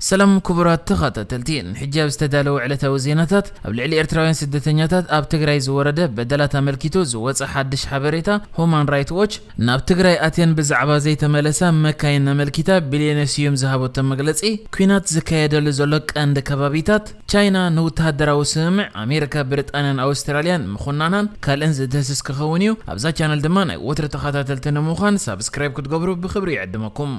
ሰላም ክቡራት ተኸታተልቲ፣ ንሕጂ ኣብ ዝተዳለወ ዕለታዊ ዜናታት፣ ኣብ ልዕሊ ኤርትራውያን ስደተኛታት ኣብ ትግራይ ዝወረደ በደላት ኣመልኪቱ ዝወጸ ሓድሽ ሓበሬታ፣ ሁማን ራይት ዎች ናብ ትግራይ ኣትየን ብዛዕባ ዘይተመለሳ መካይን ኣመልኪታ ቢልዮነ ስዩም ዝሃበቶ መግለጺ፣ ኲናት ዝካየደሉ ዘሎ ቀንዲ ከባቢታት፣ ቻይና ንወተሃደራዊ ስምምዕ ኣሜሪካ፣ ብሪጣንያን ኣውስትራልያን ምኹናናን ካልእን ዝድህስስ ክኸውን እዩ። ኣብዛ ቻነል ድማ ናይ ወትሪ ተኸታተልቲ ንምዃን ሳብስክራይብ ክትገብሩ ብኽብሪ ይዕድመኩም።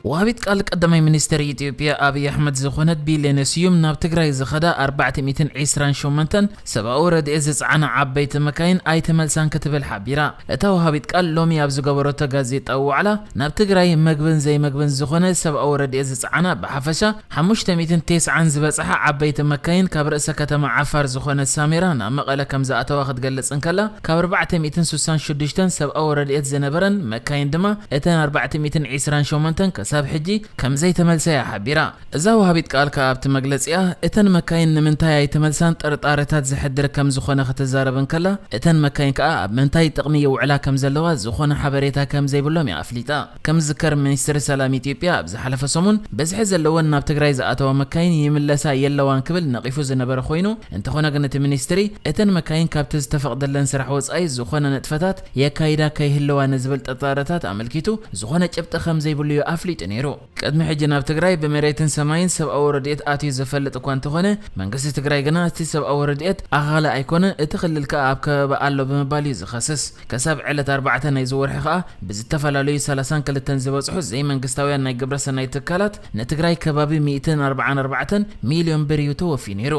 ወሃቢት ቃል ቀዳማይ ሚኒስትር ኢትዮጵያ ኣብይ ኣሕመድ ዝኾነት ቢሌነ ስዩም ናብ ትግራይ ዝኸዳ ኣርባዕተ ሚእትን ዕስራን ሸሞንተን ሰብኣዊ ረድኤት ዝጸዓና ዓበይቲ መካይን ኣይተመልሳን ክትብል ሓቢራ። እታ ወሃቢት ቃል ሎሚ ኣብ ዝገበረቶ ጋዜጣዊ ዋዕላ ናብ ትግራይ መግብን ዘይመግብን ዝኾነ ሰብኣዊ ረድኤት ዝጸዓና ብሓፈሻ ሓሙሽተ ሚእትን ተስዓን ዝበጽሓ ዓበይቲ መካይን ካብ ርእሰ ከተማ ዓፋር ዝኾነት ሳሜራ ናብ መቐለ ከም ዝኣተዋ ክትገልጽ እንከላ፣ ካብ ኣርባዕተ ሚእትን ስሳን ሽዱሽተን ሰብኣዊ ረድኤት ዝነበረን መካይን ድማ እተን ኣርባዕተ ሚእትን ዕስራን ሸሞንተን ክሳብ ሕጂ ከም ዘይተመልሳ እያ ሓቢራ። እዛ ወሃቢት ቃል ከኣ ኣብቲ መግለጺኣ፣ እተን መካይን ንምንታይ ኣይተመልሳን ጥርጣረታት ዘሕድር ከም ዝኾነ ክትዛረብ እንከላ፣ እተን መካይን ከኣ ኣብ ምንታይ ጥቕሚ ይውዕላ ከም ዘለዋ ዝኾነ ሓበሬታ ከም ዘይብሎም እያ ኣፍሊጣ። ከም ዝዝከር፣ ሚኒስትሪ ሰላም ኢትዮጵያ ኣብ ዝሓለፈ ሰሙን፣ ብዝሒ ዘለወን ናብ ትግራይ ዝኣተዋ መካይን ይምለሳ የለዋን ክብል ነቒፉ ዝነበረ ኮይኑ፣ እንተኾነ ግን እቲ ሚኒስትሪ፣ እተን መካይን ካብቲ ዝተፈቕደለን ስራሕ ወጻኢ ዝኾነ ንጥፈታት የካይዳ ከይህለዋ ንዝብል ጥርጣረታት ኣመልኪቱ ዝኾነ ጭብጢ ከም ዘይብሉ እዩ ኣፍሊጡ ነይሩ። ቅድሚ ሕጂ ናብ ትግራይ ብመሬትን ሰማይን ሰብኣዊ ረድኤት ኣትዩ ዝፈልጥ እኳ እንተኾነ፣ መንግስቲ ትግራይ ግና እቲ ሰብኣዊ ረድኤት ኣኻሊ ኣይኮነን፣ እቲ ክልል ከኣ ኣብ ከበባ ኣሎ ብምባል እዩ ዝኸስስ። ከሳብ ዕለት ኣርባዕተ ናይዚ ወርሒ ከኣ ብዝተፈላለዩ ሰላሳን ክልተን ዝበጽሑ ዘይመንግስታውያን ናይ ግብረሰናይ ትካላት ንትግራይ ከባቢ ሚእትን ኣርባዓን ኣርባዕተን ሚልዮን ብር እዩ ተወፍዩ ነይሩ።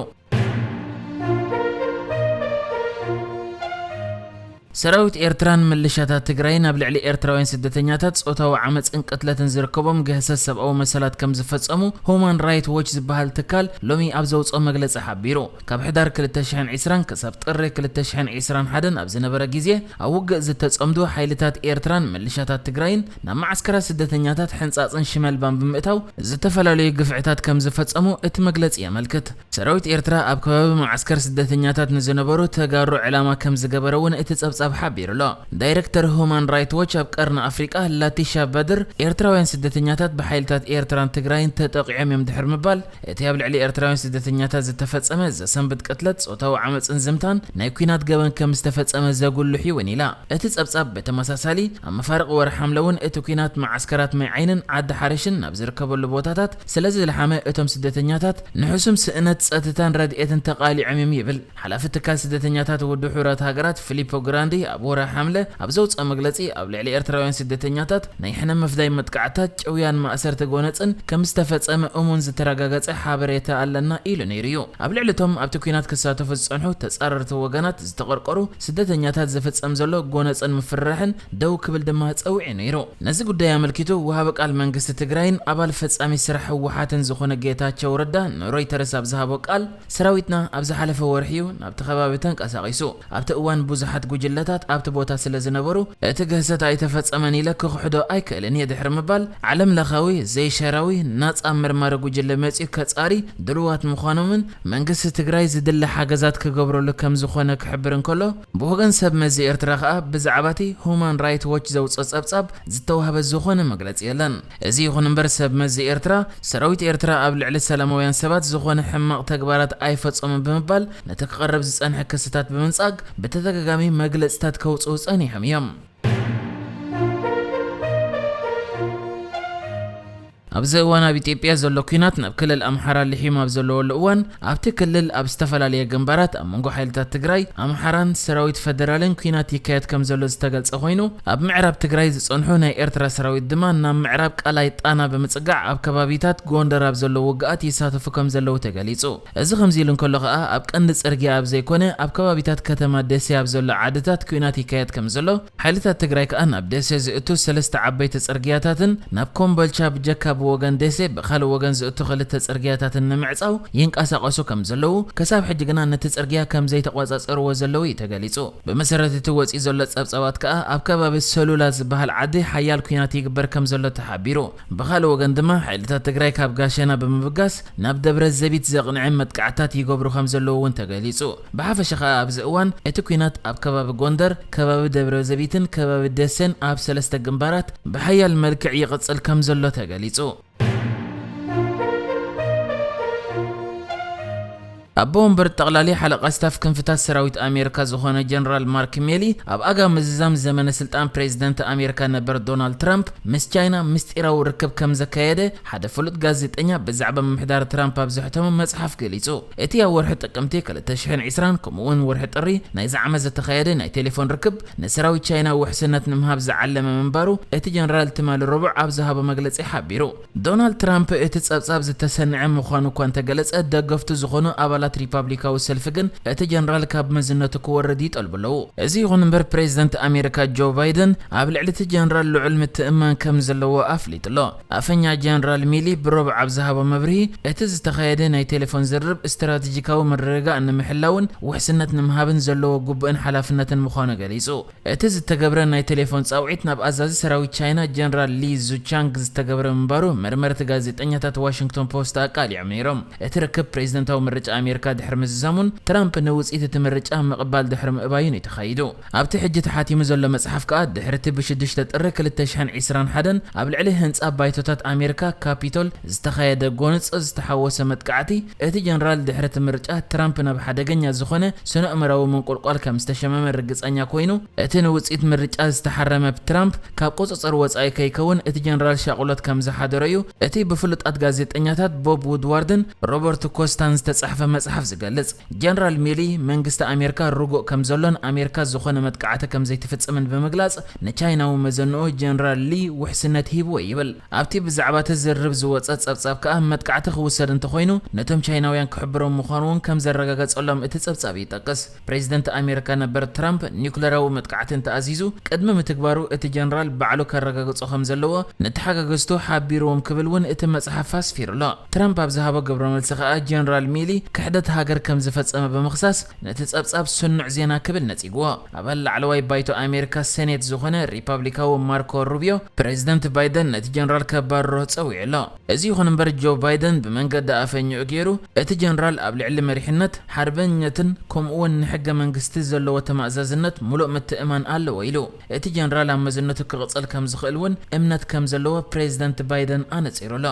ሰራዊት ኤርትራን ምልሻታት ትግራይን ኣብ ልዕሊ ኤርትራውያን ስደተኛታት ጾታዊ ዓመጽን ቅትለትን ዝርከቦም ግህሰት ሰብኣዊ መሰላት ከም ዝፈጸሙ ሁማን ራይት ዎች ዝበሃል ትካል ሎሚ ኣብ ዘውጽኦ መግለጺ ሓቢሩ። ካብ ሕዳር ክልተ ሽሕን ዕስራን ክሳብ ጥሪ ክልተ ሽሕን ዕስራን ሓደን ኣብ ዝነበረ ግዜ፣ ኣብ ውግእ ዝተጸምዱ ሓይልታት ኤርትራን ምልሻታት ትግራይን ናብ መዓስከራት ስደተኛታት ሕንጻጽን ሽመልባን ብምእታው ዝተፈላለዩ ግፍዕታት ከም ዝፈጸሙ እቲ መግለጺ የመልክት። ሰራዊት ኤርትራ ኣብ ከባቢ መዓስከር ስደተኛታት ንዝነበሩ ተጋሩ ዕላማ ከም ዝገበረ እውን እቲ ጸብጻብ ሓቢሩ ኣሎ። ዳይረክተር ሁማን ራይት ዎች ኣብ ቀርኒ ኣፍሪቃ ላቲሻ በድር፣ ኤርትራውያን ስደተኛታት ብሓይልታት ኤርትራን ትግራይን ተጠቂዖም እዮም ድሕሪ ምባል፣ እቲ ኣብ ልዕሊ ኤርትራውያን ስደተኛታት ዝተፈጸመ ዘሰንብድ ቅትለት፣ ጾታዊ ዓመጽን ዝምታን ናይ ኲናት ገበን ከም ዝተፈጸመ ዘጉልሕ እዩ እውን ኢላ። እቲ ጸብጻብ ብተመሳሳሊ፣ ኣብ መፋርቕ ወርሒ ሓምለ እውን እቲ ኲናት መዓስከራት ማይ ዓይንን ዓዲ ሓርሽን ናብ ዝርከበሉ ቦታታት ስለ ዝለሓመ፣ እቶም ስደተኛታት ንሕሱም ስእነት ጸጥታን ረድኤትን ተቓሊዖም እዮም ይብል። ሓላፊ ትካል ስደተኛታት ውድብ ሕቡራት ሃገራት ፊሊፖ ግራንዲ ኣብ ወርሒ ሓምለ ኣብ ዘውጽኦ መግለጺ፣ ኣብ ልዕሊ ኤርትራውያን ስደተኛታት ናይ ሕነ ምፍዳይ መጥቃዕታት፣ ጭውያን ማእሰርቲ ጎነጽን ከም ዝተፈጸመ እሙን ዝተረጋገጸ ሓበሬታ ኣለና ኢሉ ነይሩ እዩ። ኣብ ልዕሊ እቶም ኣብቲ ኲናት ክሳተፉ ዝጸንሑ ተጻረርቲ ወገናት ዝተቐርቀሩ ስደተኛታት ዝፍጸም ዘሎ ጎነጽን ምፍርራሕን ደው ክብል ድማ ጸዊዑ ነይሩ። ነዚ ጉዳይ ኣመልኪቱ ወሃቢ ቃል መንግስቲ ትግራይን ኣባል ፈጻሚ ስራሕ ህወሓትን ዝኾነ ጌታቸው ረዳ ንሮይተርስ ኣብ ዝሃቦ ቃል፣ ሰራዊትና ኣብ ዝሓለፈ ወርሒ እዩ ናብቲ ከባቢ ተንቀሳቒሱ። ኣብቲ እዋን ብዙሓት ጉጅለታት ኣብቲ ቦታ ስለ ዝነበሩ፣ እቲ ግህሰት ኣይተፈጸመን ኢለ ክኽሕዶ ኣይክእልን እየ ድሕሪ ምባል፣ ዓለም ለኻዊ ዘይሻራዊ ናጻ መርማሪ ጉጅለ መጺኡ ከጻሪ ድልዋት ምዃኖምን መንግስቲ ትግራይ ዝድለ ሓገዛት ክገብረሉ ከም ዝኾነ ክሕብር እንከሎ፣ ብወገን ሰብ መዚ ኤርትራ ከኣ ብዛዕባ እቲ ሁማን ራይት ዎች ዘውጽኦ ጸብጻብ ዝተዋህበ ዝኾነ መግለጺ የለን። እዚ ይኹን እምበር ሰብ መዚ ኤርትራ፣ ሰራዊት ኤርትራ ኣብ ልዕሊ ሰላማውያን ሰባት ዝኾነ ሕማቕ ተግባራት ኣይፈጸሙን ብምባል ነቲ ክቐርብ ዝጸንሐ ክስታት ብምንጻግ ብተደጋጋሚ መግለጺታት ከውጽኡ ጸኒሖም እዮም። ኣብዚ እዋን ኣብ ኢትዮጵያ ዘሎ ኲናት ናብ ክልል ኣምሓራ ልሒሙ ኣብ ዘለወሉ እዋን፣ ኣብቲ ክልል ኣብ ዝተፈላለየ ግንባራት ኣብ መንጎ ሓይልታት ትግራይ፣ ኣምሓራን ሰራዊት ፈደራልን ኲናት ይካየድ ከም ዘሎ ዝተገልጸ ኮይኑ፣ ኣብ ምዕራብ ትግራይ ዝጸንሑ ናይ ኤርትራ ሰራዊት ድማ ናብ ምዕራብ ቃላይ ጣና ብምጽጋዕ ኣብ ከባቢታት ጎንደር ኣብ ዘለዉ ውግኣት ይሳተፉ ከም ዘለዉ ተገሊጹ። እዚ ከምዚ ኢሉ እንከሎ ከኣ፣ ኣብ ቀንዲ ጽርግያ ኣብ ዘይኮነ፣ ኣብ ከባቢታት ከተማ ደሴ ኣብ ዘሎ ዓድታት ኲናት ይካየድ ከም ዘሎ፣ ሓይልታት ትግራይ ከኣ ናብ ደሴ ዝእቱ ሰለስተ ዓበይቲ ጽርግያታትን ናብ ኮምቦልቻ ብጀካ ወገን ደሴ ብኻልእ ወገን ዝእቱ ክልተ ጽርግያታትን ንምዕጻው ይንቀሳቐሱ ከም ዘለዉ፣ ክሳብ ሕጂ ግና ነቲ ጽርግያ ከም ዘይተቖጻጸርዎ ዘለዉ እዩ ተገሊጹ። ብመሰረት እቲ ወጺኡ ዘሎ ጸብጻባት ከኣ፣ ኣብ ከባቢ ሰሉላ ዝበሃል ዓዲ ሓያል ኲናት ይግበር ከም ዘሎ ተሓቢሩ። ብኻልእ ወገን ድማ፣ ሓይልታት ትግራይ ካብ ጋሸና ብምብጋስ ናብ ደብረ ዘቢት ዘቕንዐ መጥቃዕታት ይገብሩ ከም ዘለዉ እውን ተገሊጹ። ብሓፈሻ ከኣ ኣብዚ እዋን እቲ ኲናት ኣብ ከባቢ ጎንደር፣ ከባቢ ደብረ ዘቢትን ከባቢ ደሴን ኣብ ሰለስተ ግንባራት ብሓያል መልክዕ ይቕጽል ከም ዘሎ ተገሊጹ። ኣቦ ወንበር ጠቕላሊ ሓለቓ ስታፍ ክንፍታት ሰራዊት ኣሜሪካ ዝኾነ ጀነራል ማርክ ሜሊ ኣብ ኣጋ ምዝዛም ዘመነ ስልጣን ፕሬዚደንት ኣሜሪካ ነበር ዶናልድ ትራምፕ ምስ ቻይና ምስጢራዊ ርክብ ከም ዘካየደ ሓደ ፍሉጥ ጋዜጠኛ ብዛዕባ ምምሕዳር ትራምፕ ኣብ ዘሕተሞ መጽሓፍ ገሊጹ። እቲ ኣብ ወርሒ ጥቅምቲ ክልተ ሽሕን ዕስራን ከምኡ'ውን ወርሒ ጥሪ ናይዚ ዓመት ዝተኻየደ ናይ ቴሌፎን ርክብ ንሰራዊት ቻይና ውሕስነት ንምሃብ ዝዓለመ ምንባሩ እቲ ጀነራል ትማሊ ረቡዕ ኣብ ዝሃቦ መግለጺ ሓቢሩ። ዶናልድ ትራምፕ እቲ ጸብጻብ ዝተሰንዐ ምዃኑ እኳ እንተገለጸ፣ ደገፍቱ ዝኾኑ ኣባላት ሪፓብሊካዊ ሰልፊ ግን እቲ ጀነራል ካብ መዝነቱ ክወርድ ይጠልቡ ኣለዉ። እዚ ይኹን እምበር፣ ፕሬዚደንት ኣሜሪካ ጆ ባይደን ኣብ ልዕሊ እቲ ጀነራል ልዑል ምትእምማን ከም ዘለዎ ኣፍሊጡ ኣሎ። ኣፈኛ ጀነራል ሚሊ ብረቡዕ ኣብ ዝሃቦ መብርሂ፣ እቲ ዝተኻየደ ናይ ቴሌፎን ዝርርብ ስትራቴጂካዊ ምርግጋእ ንምሕላውን ውሕስነት ንምሃብን ዘለዎ ግቡእን ሓላፍነትን ምዃኑ ገሊጹ። እቲ ዝተገብረ ናይ ቴሌፎን ጻውዒት ናብ ኣዛዚ ሰራዊት ቻይና ጀነራል ሊ ዙቻንግ ዝተገብረ ምንባሩ መርመርቲ ጋዜጠኛታት ዋሽንግቶን ፖስት ኣቃሊዖም ነይሮም። እቲ ርክብ ፕሬዚደንታዊ ምርጫ ኣሜሪካ ድሕሪ ምዝዛሙን ትራምፕ ንውጽኢት እቲ ምርጫ ምቕባል ድሕሪ ምእባዩን እዩ ተኻይዱ። ኣብቲ ሕጂ ተሓቲሙ ዘሎ መጽሓፍ ከኣ፣ ድሕሪ እቲ ብሽዱሽተ ጥሪ ክልተ ሽሕን ዕስራን ሓደን ኣብ ልዕሊ ህንጻ ባይቶታት ኣሜሪካ ካፒቶል ዝተኻየደ ጎንጽ ዝተሓወሰ መጥቃዕቲ፣ እቲ ጀነራል ድሕሪ እቲ ምርጫ ትራምፕ ናብ ሓደገኛ ዝኾነ ስነ-ኣእምራዊ ምንቁልቋል ከም ዝተሸመመ ርግጸኛ ኮይኑ፣ እቲ ንውጽኢት ምርጫ ዝተሓረመ ትራምፕ ካብ ቁጽጽር ወጻኢ ከይከውን እቲ ጀነራል ሻቕሎት ከም ዝሓደሮ እዩ እቲ ብፍሉጣት ጋዜጠኛታት ቦብ ውድዋርድን ሮበርት ኮስታን ዝተጻሕፈ መጽሓፍ ዝገልጽ። ጀነራል ሚሊ መንግስቲ ኣሜሪካ ርጉእ ከም ዘሎን ኣሜሪካ ዝኾነ መጥቃዕቲ ከም ዘይትፍጽምን ብምግላጽ፣ ንቻይናዊ መዘንኡ ጀነራል ሊ ውሕስነት ሂብዎ ይብል። ኣብቲ ብዛዕባ እቲ ዝርርብ ዝወጸ ጸብጻብ ከኣ፣ መጥቃዕቲ ክውሰድ እንተኾይኑ ነቶም ቻይናውያን ክሕብሮም ምዃኑ እውን ከም ዘረጋገጸሎም እቲ ጸብጻብ ይጠቅስ። ፕሬዚደንት ኣሜሪካ ነበር ትራምፕ ኒውክለራዊ መጥቃዕቲ እንተኣዚዙ ቅድሚ ምትግባሩ እቲ ጀነራል ባዕሉ ከረጋግጾ ከም ዘለዎ ንተሓጋገዝቱ ሓቢርዎም ክብል እውን እቲ መጽሓፍ ኣስፊሩ ኣሎ። ትራምፕ ኣብ ዝሃቦ ግብረ መልሲ ከኣ ጀነራል ሚሊ ክሕደት ሃገር ከም ዝፈጸመ ብምኽሳስ ነቲ ጸብጻብ ስኑዕ ዜና ክብል ነጺግዎ። ኣባል ላዕለዋይ ባይቶ ኣሜሪካ ሴኔት ዝኾነ ሪፓብሊካዊ ማርኮ ሩቢዮ ፕሬዚደንት ባይደን ነቲ ጀነራል ከባርሮ ጸዊዑ ኣሎ። እዚ ይኹን እምበር ጆ ባይደን ብመንገዲ ኣፈኝኡ ገይሩ እቲ ጀነራል ኣብ ልዕሊ መሪሕነት፣ ሓርበኝነትን ከምኡ እውን ንሕገ መንግስቲ ዘለዎ ተማእዛዝነት ምሉእ ምትእማን ኣለዎ ኢሉ። እቲ ጀነራል ኣብ መዝነቱ ክቕጽል ከም ዝኽእል እውን እምነት ከም ዘለዎ ፕሬዚደንት ባይደን ኣነጺሩ ኣሎ።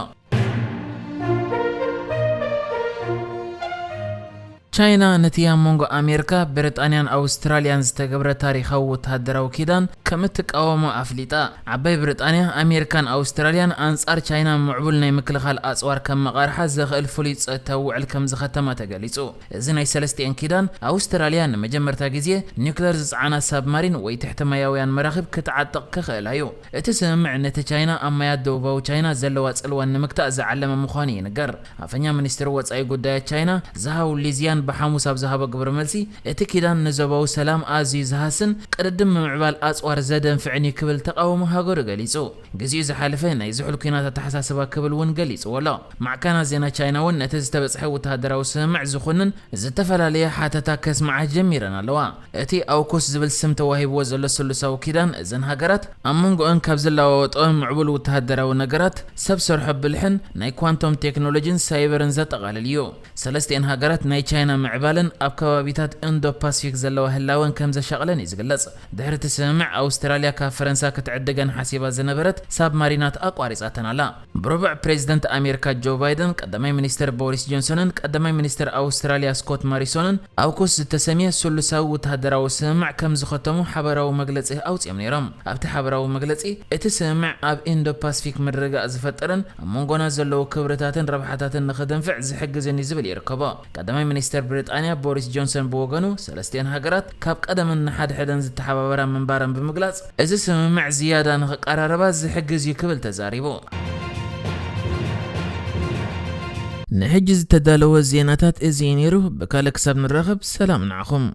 ቻይና ነቲ ኣብ መንጎ ኣሜሪካ፣ ብሪጣንያን ኣውስትራልያን ዝተገብረ ታሪኻዊ ወተሃደራዊ ኪዳን ከም እትቃወሞ ኣፍሊጣ። ዓባይ ብሪጣንያ፣ ኣሜሪካን ኣውስትራልያን ኣንጻር ቻይና ምዕቡል ናይ ምክልኻል ኣጽዋር ከም መቓርሓ ዘኽእል ፍሉይ ጸጥታዊ ውዕል ከም ዝኸተማ ተገሊጹ። እዚ ናይ ሰለስቲኤን ኪዳን፣ ኣውስትራልያ ንመጀመርታ ግዜ ኒውክለር ዝጸዓና ሳብማሪን ወይ ትሕቲ ማያውያን መራኽብ ክትዓጥቕ ክኽእላ እዩ። እቲ ስምምዕ ነቲ ቻይና ኣብ ማያት ደቡባዊ ቻይና ዘለዋ ጽልዋ ንምግታእ ዝዓለመ ምዃኑ ይንገር። ኣፈኛ ሚኒስትሪ ወጻኢ ጉዳያት ቻይና ዛሃው ሊዚያን ብሓሙስ ኣብ ዝሃቦ ግብረ መልሲ፣ እቲ ኪዳን ንዞባዊ ሰላም ኣዝዩ ዝሃስን ቅድድም ምምዕባል ኣጽዋር ዘደንፍዕን እዩ ክብል ተቓውሞ ሃገሩ ገሊጹ። ግዜኡ ዝሓለፈ ናይ ዝሑል ኲናት ኣተሓሳስባ ክብል እውን ገሊጽዎ ኣሎ። ማዕከናት ዜና ቻይና እውን ነቲ ዝተበጽሐ ወተሃደራዊ ስምምዕ ዝኹንን ዝተፈላለየ ሓተታ ከስምዓ ጀሚረን ኣለዋ። እቲ ኣውኩስ ዝብል ስም ተዋሂብዎ ዘሎ ስሉሳዊ ኪዳን እዘን ሃገራት ኣብ መንጎአን ካብ ዝለዋወጠኦ ምዕቡል ወተሃደራዊ ነገራት፣ ሰብ ሰርሖ ብልሕን ናይ ኳንቶም ቴክኖሎጂን ሳይበርን ዘጠቓልል እዩ። ሰለስቲኤን ሃገራት ናይ ቻይና ምዕባለን ኣብ ከባቢታት ኢንዶ ፓሲፊክ ዘለዋ ህላወን ከም ዘሻቕለን እዩ ዝግለጽ። ድሕሪ እቲ ስምምዕ ኣውስትራልያ ካብ ፈረንሳ ክትዕድገን ሓሲባ ዝነበረት ሳብማሪናት ኣቋሪጻተን ኣላ። ብረቡዕ ፕሬዚደንት ኣሜሪካ ጆ ባይደን፣ ቀዳማይ ሚኒስትር ቦሪስ ጆንሰንን ቀዳማይ ሚኒስትር ኣውስትራልያ ስኮት ማሪሶንን ኣውኩስ ዝተሰምየ ስሉሳዊ ወተሃደራዊ ስምምዕ ከም ዝኸተሙ ሓበራዊ መግለጺ ኣውጺኦም ነይሮም። ኣብቲ ሓበራዊ መግለጺ፣ እቲ ስምምዕ ኣብ ኢንዶ ፓሲፊክ ምርግጋእ ዝፈጥርን ኣብ መንጎና ዘለዉ ክብርታትን ረብሓታትን ንኽድንፍዕ ዝሕግዝን እዩ ዝብል ይርከቦ። ቀዳማይ ሚኒስትር ብሪጣንያ ቦሪስ ጆንሰን ብወገኑ፣ ሰለስቲኤን ሃገራት ካብ ቀደመን ንሓድሕደን ዝተሓባበራ ምንባረን ብምግላጽ፣ እዚ ስምምዕ ዝያዳ ንኽቀራረባ ዝሕግዝ እዩ ክብል ተዛሪቡ። ንሕጂ ዝተዳለወ ዜናታት እዚ እዩ ነይሩ። ብካልእ ክሳብ ንራኸብ፣ ሰላም ንዓኹም።